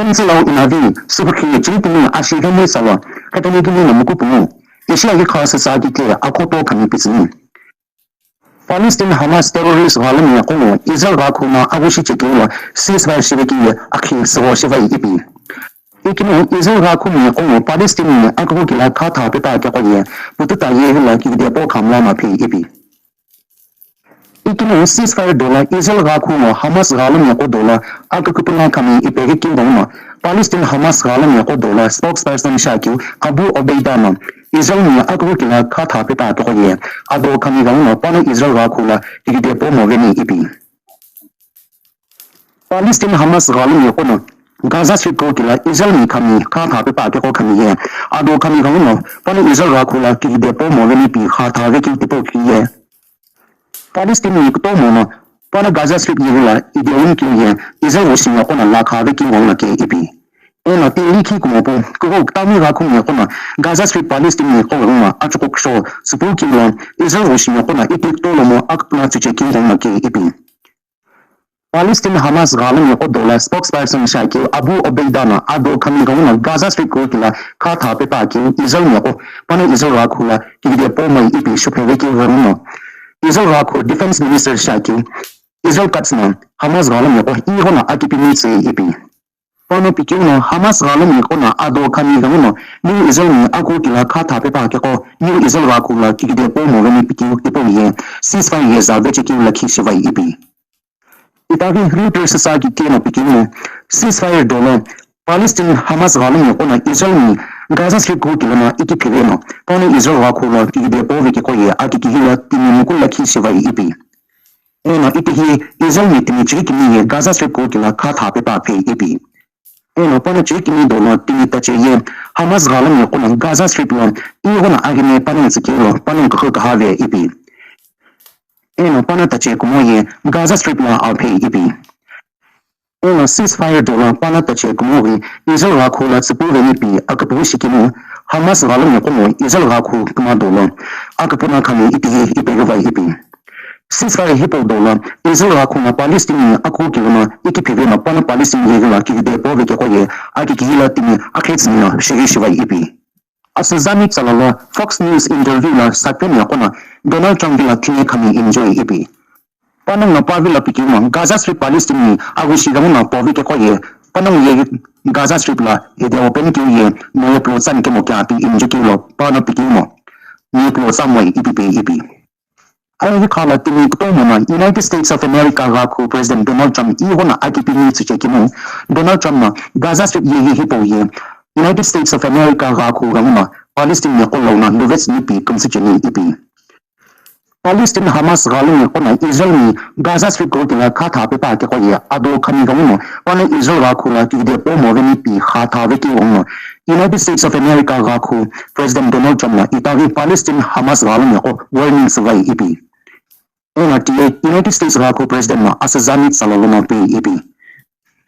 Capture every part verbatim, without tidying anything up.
Timi tsülau inavi, süpükhi chirikimi ashi hemui salo, khetani kimi na mukupungu, ishi ayi kha sasa kike akoto khami pitsini. Palestine Hamas terrorist ghalumi qo Israel ghakhu no agushi chekeu lo ceasefire shiveki akhi siro shivai ipi. Ikinu Israel ghakhu mi qo Palestine ni akughu kila kha tha pepa keqo ye, pututa ye hila kikide po khamla ma phi ipi. Ikinu ceasefire dola Israel ghakhu no Hamas ghalumi qo dola akukupuna khami ipeghi kindono Palestine Hamas ghalumi qo dola spokesperson shakeu Abu Obeida no Israel ni akughu kila kha tha pepa keqo ye, ado khami ghalumi pano Israel ghakhu la kikide po mo veni ipi. Palestine Hamas ghalumi qo no Gaza Strip ko kila Israel ni khami kha tha pepa keqo khami ye, ado khami ghalumi pano Israel ghakhu la kikide po mo veni pi kha tha veki tipo ki ye. Palestine ni kutomo no pano Gaza Strip yeghi la ideology ye Israel wushi no qo no la kha veki wangla ke ipi. Eno ti likhi kumopu kuko kutami ghakhu mi qo no Gaza Strip Palestine ni qo ghalumi achuko kusho supu kilo Israel wushi no qo no iti kutolo mo akupuna chuche ki wangla ke ipi. Palestine Hamas ghalumi qo dola spokesperson shakeu Abu Obeida no ado khami ghalumi Gaza Strip ko kila kha tha pepa keu Israel mi qo pano Israel ghakhu la kikide po mai ipi shuphe veki ghalumi Israel ghakhu defense minister shakeu Israel Katz no Hamas ghalumi qo igho no akipimi tsü ipi. Pano pikeu no Hamas ghalumi qo no ado khami ghalumi New Israel ni akughu kila kha tha pepa keqo New Israel ghakhu la kikide po mo veni pikeu ipo ye ceasefire ye za vechekeu lakhi shivai ipi. Itaghi Reuters sa kike no pikeu no ceasefire dolo Palestine Hamas ghalumi qo no Israel ni Gaza Strip ko kila no ikiphive no pano Israel ghakhu la kikide po veki qo ye akikihi la timi muku lakhi shivai ipi. Eno itihi Israel ni timi chirikimi ye Gaza Strip ko kila kha tha pepa phe ipi. Eno pano chirikimi dolo timi tache ye Hamas ghalumi qo no Gaza Strip lo igho no aghime pano tsükeu lo pano kukhu kahave ipi. Eno pano tache kumo ye Gaza Strip lo aphe ipi. Eno ceasefire dolo pano tache kumo ghi Israel ghakhu la tsüpu veni pi akupughi shikinu Hamas ghalumi qo no Israel ghakhu kuma dolo akupuna khami itihi ipeghi vai ipi. Ceasefire hipau dolo Israel ghakhu no Palestine ni akughu kila no ikiphive no pano Palestine yeghi la kikide po veki qo ye akikihi la timi akhetsüni no shighi shivai ipi. Asüzami tsalolo Fox News interview la sakeni qo no Donald Trump la thini khami enjoy ipi. Panongu no pavi la pikeu no Gaza Strip Palestine ni agushi ghalumi no po veki qo ye panongu ye Gaza Strip la ide open keu ye noye plo tsani kemo kya pi enjoy keu lo pano pikeu no noye plo tsamoi ipi pe ipi. Aye khala timi kutomo no United States of America ghakhu President Donald Trump igho no akipimi tsüche kimo Donald Trump no Gaza Strip yeghi hipau ye United States of America ghakhu ghalumi Palestine ni qo lo no luvetsü nipi kümsü cheni ipi. Palestine Hamas ghalumi qo no Israel ni Gaza Strip ko kila kha tha pepa keqo ye ado khami ghalumi pano Israel ghakhu la kikide po mo veni pi kha tha veki wangno United States of America ghakhu President Donald Trump no itaghi Palestine Hamas ghalumi qo warning shivai ipi. Eno tiye United States ghakhu President no asüzami tsalolo no pe ipi.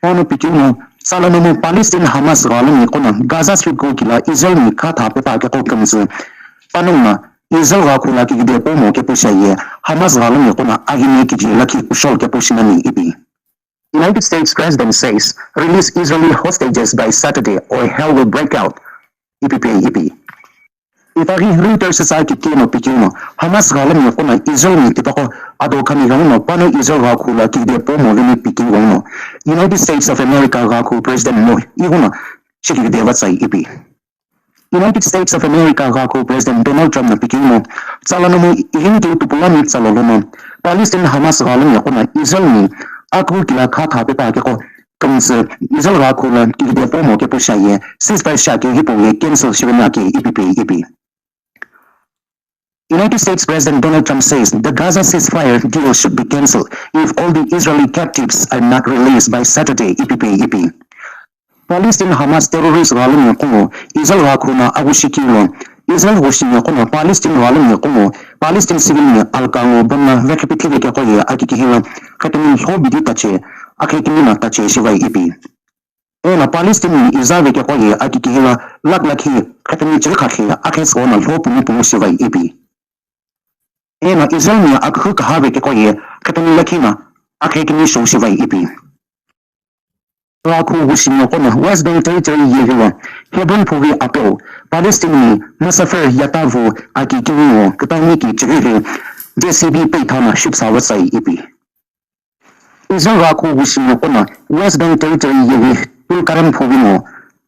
Pano pikeu no tsala nomu Palestine Hamas ghalumi qo no Gaza Strip ko kila Israel ni kha tha pepa keqo kümsü. Panongu no Israel ghakhu la kikide po mo kepu shiaye Hamas ghalumi qo no aghime kiji lakhi kushou kepu shinani ipi. United States President says release Israeli hostages by Saturday or hell will break out. Ipi pe ipi. Itaghi Reuters sa kike no pikeu no Hamas ghalumi qo no Israel ni tipaqo ado khami ghalumi pano Israel ghakhu la kikide po mo veni pikeu wangno United States of America ghakhu President no igho no shikikide vatsai ipi. United States of America ghakhu President Donald Trump no pikeu no tsala nomu ighini keu tupulami tsalolo no Palestine Hamas ghalumi qo no Israel ni akughu kila kha tha pepa keqo kümsü Israel ghakhu la kikide po mo kepu shiaye ceasefire shiakeu hipau ye cancel shiveni ake ipi pe ipi. United States President Donald Trump says the Gaza ceasefire deal should be cancelled if all the Israeli captives are not released by Saturday, ipi pe ipi. Palestine Hamas terrorist ghalumi qo Israel ghakhu no agushi keu lo Israel wushi no qo no Palestine ghalumi qo no Palestine civil ni alka ngo bomb no vekhipithi veki qo ye akikihi lo khetimi lho bidi tache akhe kimi no tache shivai ipi. Eno Palestine ni iza veki qo ye akikihi lo lakh lakhi khetimi chirikha khe akhe sü no lho pumi pumu shivai ipi. Eno Israel ni akhu kaha veki qo ye khetimi lakhi no akhe kimi shou shivai ipi. Ghakhu wushimiqo no West Bank Territory yeghilo Hebron phughi apeu, Palestine ni Masafer Yatavu aki kiwingo kutami ki chiriri J C B peithana shipsa wasai ipi. Israel ghakhu wushimiqo no West Bank Territory yeghi Tulkarem phughi ngo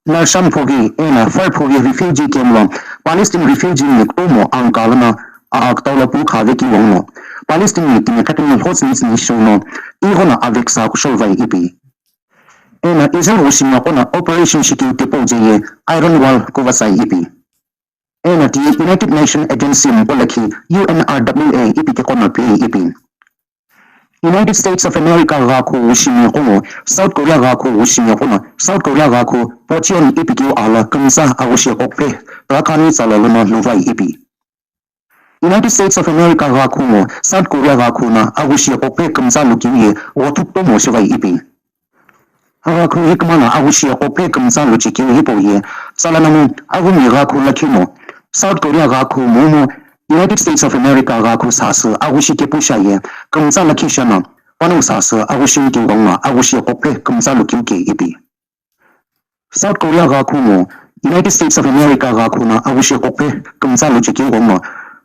Narsham phughi ena Far phughi refugee camp lo Palestine refugee ni kutomo angkala no aaktaula pu khave kiwingo Palestine ni timi katini hotsmith ni shono igho no aveksa kusholvai ipi. Ena Israel wushimiqo no operation shikeu tipau jeye Iron Wall kuvasai ipi. Ena ti United Nation Agency mqo lakhi U N R W A ipi keko no pi ipi. United States of America ghakhu wushimiqo ngo South Korea ghakhu wushimiqo no South Korea ghakhu Pocheon ipi keu ala kümtsa aghushi qokphe takhani tsala lono luvai ipi. United States of America ghakhu ngo South Korea ghakhu no aghushi qokphe kümtsa lukiu ye ghothu kutomo shivai ipi. Aghakhu hikuma no aghushi qokphe kümtsa luchekeu hipau ye tsala namu aghumi ghakhu lakhi no South Korea ghakhu momu United States of America ghakhu sasü aghushi kepusha ye kümtsa lakhi shana panongu sasü aghushi keu ghangno aghushi qokphe kümtsa lukiu ke ipi. South Korea ghakhu ngo United States of America ghakhu no aghushi qokphe kümtsa luchekeu ghangno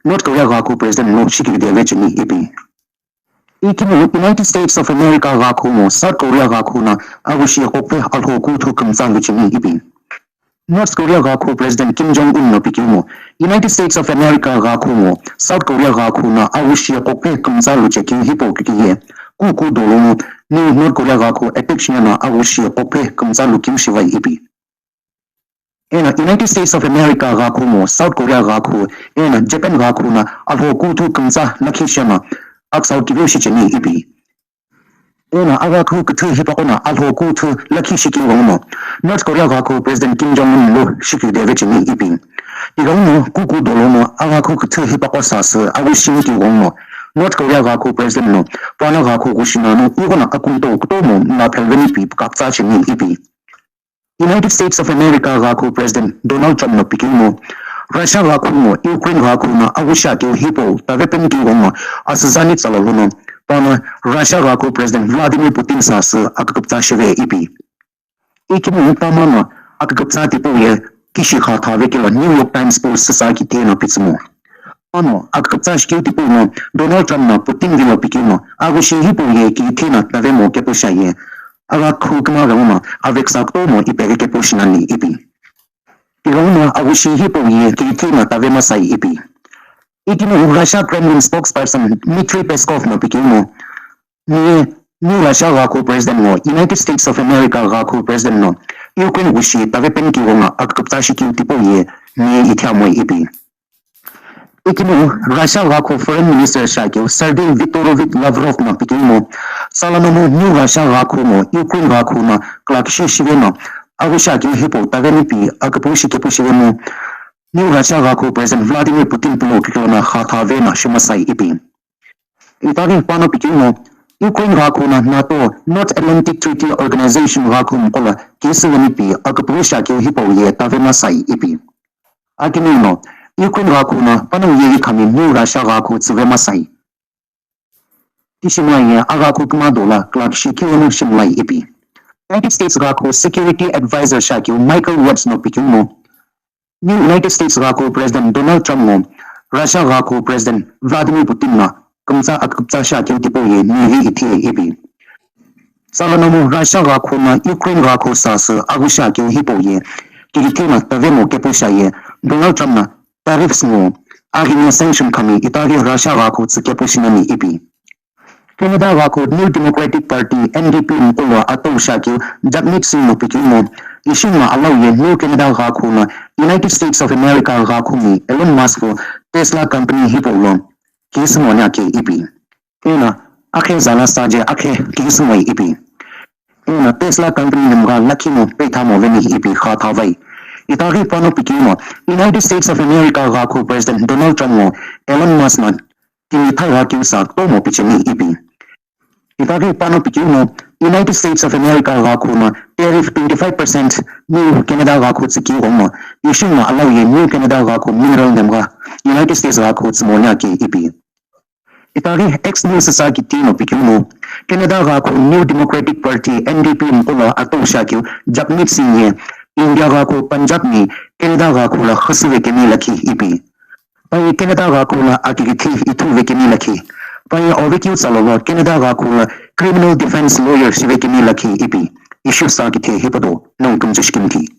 North Korea ghakhu president lo shikighi deve cheni ipi. Ikemu United States of America ghakhu ngo South Korea ghakhu no aghushi qokphe alhokuthu kümtsa lucheni ipi. North Korea ghakhu president Kim Jong Un no pikeu ngo United States of America ghakhu ngo South Korea ghakhu no aghushi qokphe kümtsa luchekeu hipau kikiye kuku dolo ngo New North Korea ghakhu attack shiye no aghushi qokphe kümtsa lukiu shivai ipi. Ena United States of America ghakhu ngo South Korea ghakhu ena Japan ghakhu no alhokuthu kümtsa lakhi shiye no aksau kiviu shicheni ipi. Ena aghakhu küthü hipaqo no alhokuthu lakhi shikeu ghangno North Korea ghakhu president Kim Jong Un lo shikighi deve cheni ipi. Tighenguno kuku dolo no aghakhu küthü hipaqo sasü aghushi keu ghangno North Korea ghakhu president no pano ghakhu ghushi nanu igho no akumto kutomo na phelveni pi pukakutsa cheni ipi. United States of America ghakhu president Donald Trump no pikeu ngo Russia ghakhu ngo Ukraine ghakhu no aghushi keu hipau tavepeni keu ghangno asüzani tsala lono pano Russia ghakhu president Vladimir Putin sasü aküküptsa shive ipi. Ikemu tama no aküküptsa tipau ye kishi kha thave kelo New York Times Post süsa kitheno pitsümo. Pano aküküptsa shikeu tipau no Donald Trump no Putin vilo pikeu no aghushi hipau ye kitheno tavemo kepusha ye aghakhu kümaghengu no aveksa kutomo ipeghi kepu shinani ipi. Tighenguno aghushi hipau ye kitheno tave masai ipi. Ikemu Russia Kremlin spokesperson Dmitry Peskov no pikeu ngo ni New Russia ghakhu president ngo United States of America ghakhu president no Ukraine ghushi tavepeni keu ghangno aküküptsa shikeu tipau ye ni ithiamoi ipi. Ikemu Russia ghakhu foreign minister shikeu Sergei Viktorovich Lavrov no pikeu ngo tsala namu New Russia ghakhu ngo Ukraine ghakhu no kulakishi shive no aghushi keu hipau taveni pi aküpüshi kepu shive no New Russia ghakhu president Vladimir Putin pulo kikilo no kha thave no shimasai ipi. Itaghi pano pikeu ngo Ukraine ghakhu no NATO North Atlantic Treaty Organization ghakhu mqo lo kisüveni pi aküpüshi keu hipau ye tave masai ipi. Akimino Ukraine ghakhu no pano yeyi khami New Russia ghakhu tsüve masai. Tishimla ye aghakhu kümado lo kulakishi keu no shimlai ipi. United States ghakhu security advisor shikeu Michael Waltz no pikeu ngo New United States ghakhu president Donald Trump ngo Russia ghakhu president Vladimir Putin no kümtsa aküküptsa shikeu tipau ye nivi ithi ipi. Tsala namu Russia ghakhu no Ukraine ghakhu sasü aghushi keu hipau ye kitheno tavemo kepusha ye Donald Trump no tariffs ngo aghi no sanction khami itaghi Russia ghakhu tsü kepu shinani ipi. Canada ghakhu New Democratic Party N D P mqo lo atau shikeu Jagmeet Singh no pikeu ngo ishi no alau ye New Canada ghakhu no United States of America ghakhu mi Elon Musk Tesla company hipau lo kisümo nya ke ipi. Ena akhe zala saje akhe kisümo ipi. Ena Tesla company nemgha lakhi no peithamo veni ipi kha thavai. Itaghi pano pikeu ngo United States of America ghakhu president Donald Trump ngo Elon Musk no timi thagha keu sa kutomo picheni ipi. Itaghi pano pikeu ngo United States of America ghakhu no tariff twenty five percent New Canada ghakhu tsükeu ghangno ishi no alau ye New Canada ghakhu mineral nemgha United States ghakhu tsümo nya ke ipi. Itaghi X news sa kiti no pikeu ngo Canada ghakhu New Democratic Party, N D P, mqo lo atong shiakeu Jagmeet Singh ye India ghakhu Punjab mi Canada ghakhu lo xüsüve kemi lakhi ipi. Paye Canada ghakhu lo akikithi ithuve kemi lakhi. Paye ovekeu tsalo vo Canada ghakhu lo criminal defense lawyer shive kemi lakhi ipi. Ishiusa kithe hipado nongu kümtsü shikimthi.